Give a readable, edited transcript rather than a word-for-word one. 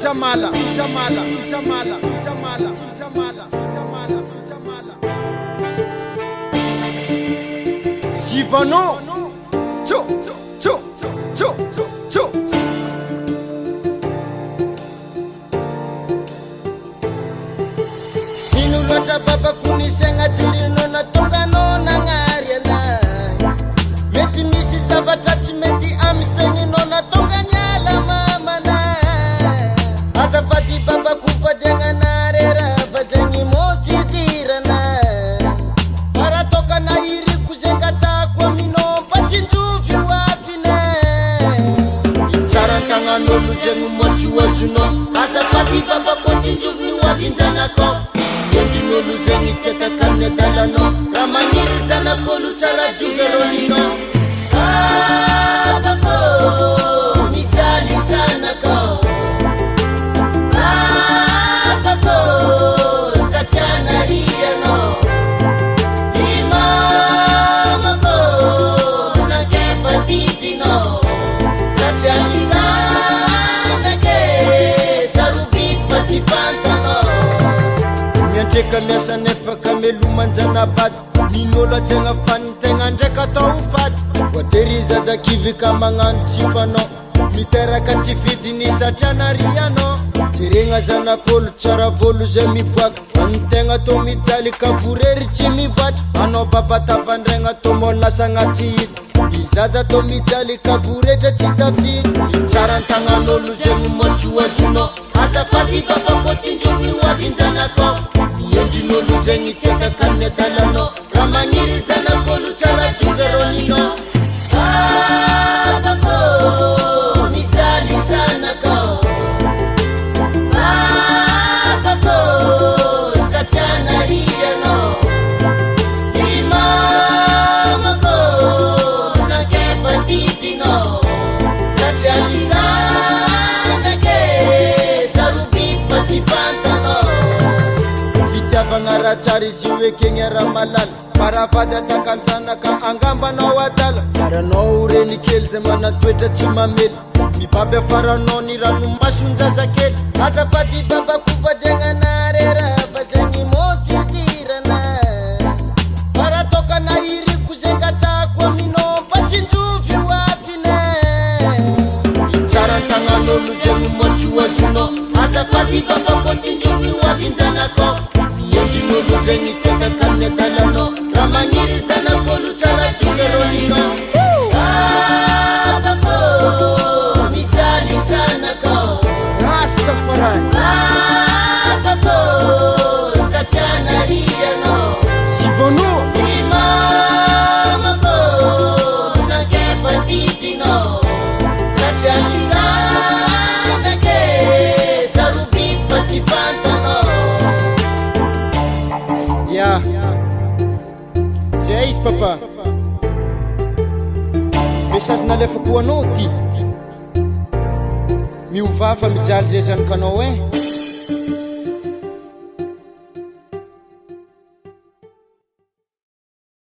Jamala, Jamala, Jamala, Jamala, Jamala, Jamala, Jamala. Zivano, tso, tso, tso, tso. Ino loatra babako ny saigna jirinao natonga anao nagnary anay. Mety misy zavatra tsy mety amy saigninao natonga niala mamanay. Azafady babako fadiagna narerava zegny mô tsy idiranay. Fa raha tokana iriko zegny gatahako aminao mba tsinjovy ho avinay. Tsara an-tagnan'olo zegny moa tsy ho azonao. Azafady babako tsinjovy ny ho avin-janakao. Endrin'olo zegny tsy atakan'ny adalanao. Raha magniry zanak'olo tsara diovy rôninao. Babako mijaly zanakao. Babako satria narianao. I mamako nankefa didinao. Satria ny zanake sarobidy fa tsy fantanao. Miantreka miasa nefa ka meloman-janabady. Nin'olo an-tsegna fa ny tegna ndraiky atao ho faty. Voatery zaza kivy ka magnano tsy fanao. Miteraka tsy fidiny satria narianao. Jeregna zanak'olo tsara volo zay miboaka. Antegna tô mijaly ka vorery tsy mivoatra. Anao baba tavandraigna tô mô lasagna tsy hita. Ny zaza tô mijaly ka voretra tsy tafita. Tsara an-tagnan'olo zegny moa tsy ho azonao. Azafady baba kô tsinjovy ny ho avin-janakao. Ny endrin'olo zegny tsy atakan'ny adalanao. Raha magniry zanak'olo tsara diovy rôninao. Babako mijaly zanakao. Babako satria narianao. I mamako nankefa didinao. Satria ny zanake sarobidy fa tsy fantanao. Fitiavagna raha tsara izy io ekegny raha malala. Fa raha vady atakalo zanaka angamba anao adala. Karanao reny kely zay manan-toetra tsy mamely. Mibaby afaranao ny ranomason-jazakely. Azafady babako fadiagna narerava zegny mô tsy idirana. Fa raha tokana iriko zegny gatahako aminao mba tsinjovy ho avinay. Tsara an-tagnan'olo zegny moa tsy ho azonao. Azafady babako tsinjovy ny ho avin-janakao. Ny endrin'olo zegny tsy atakan'ny adalanao. Raha magniry zanak'olo tsara diovy rôninao. Babako mijaly zanakao. Rastafari. Babako satria narianao. Zivano. I mamako nankefa didinao. Satria ny zanake sarobidy fa tsy fantanao. Ya. Zay izy papa. Message nalefako ho anao ty. Miovà fa mijaly zay zanakanao eh.